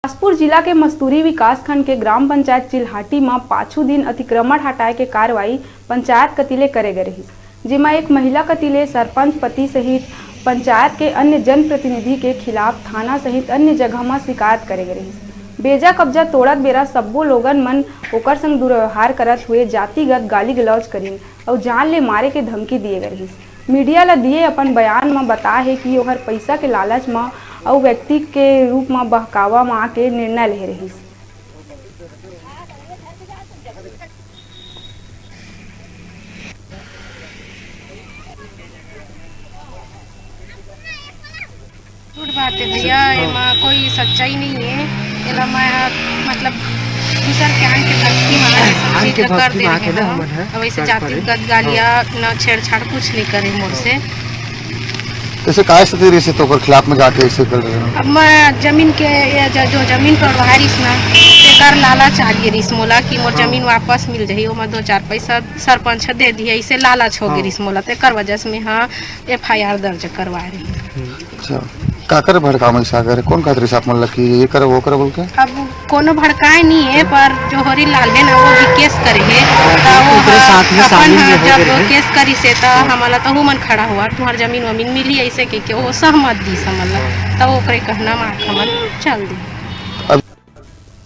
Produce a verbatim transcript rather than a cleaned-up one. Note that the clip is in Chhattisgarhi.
बिलासपुर जिला के मस्तूरी विकासखंड के ग्राम पंचायत चिल्हाटी म पाछू दिन अतिक्रमण हटाए के कार्रवाई पंचायत कति ले करे गे रहिस, जेमा एक महिला कति ले सरपंच पति सहित पंचायत के अन्य जनप्रतिनिधि के खिलाफ थाना सहित अन्य जगह म शिकायत करे गे रहिस। बेजा कब्जा तोड़त बेरा सब्बो लोगन मन ओकर संग दुर्व्यवहार करत हुए जातिगत गाली गलौज करिन अउ जान ले मारे के धमकी दिए गे रहिस। मीडिया ल दिए अपन बयान म बताए हे कि ओहर पइसा के लालच म अउ व्यक्ति के रूप म बहकावा म आके निर्णय लेहे रहिस। झूठ बात है भैया, एमा कोई सच्चाई नहीं है। एला मैं ह, मतलब, दूसर के आन के भक्ति में आके सब चीज ला कर दे रहे हैं। अब ऐसे जातिगत गालियाँ न छेड़छाड़ कुछ नहीं करे मोर से। कैसे, काय स्थिति रहिस हे तो ओकर खिलाफ में जाके ऐसे कर रहे हैं? अब मैं जमीन के, ये ज-, जो जमीन पर रहिस ना, तेकर लालच आ गे रहिस मोला कि मोर जमीन वापस मिल जाही, ओमा दो चार पैसा सरपंच ह दे दिए, इसे लालच हो गे रहिस मोला, तेकर वजह से मैं ह एफ आई आर दर्ज करवा रही। अच्छा, काकर भड़कावे में सागर है? कौन कहत रहिस आप मन ला कि ये करो, वो करो बोल के? अब कोनो भड़काए नहीं है, पर जो होरी लाल है ना, वो भी केस करे है, तो वो ओकरे ह-, साथ में अपन शामिल ह-, में हो जब गए वो हैं। केस करिस हे, तो हमन ला तहू मन खड़ा हुआ, तुम्हार जमीन वमीन मिली, ऐसे कह के वो सहमत दिस हमन ला, तो ओकरे कहना मार हमन चल दी।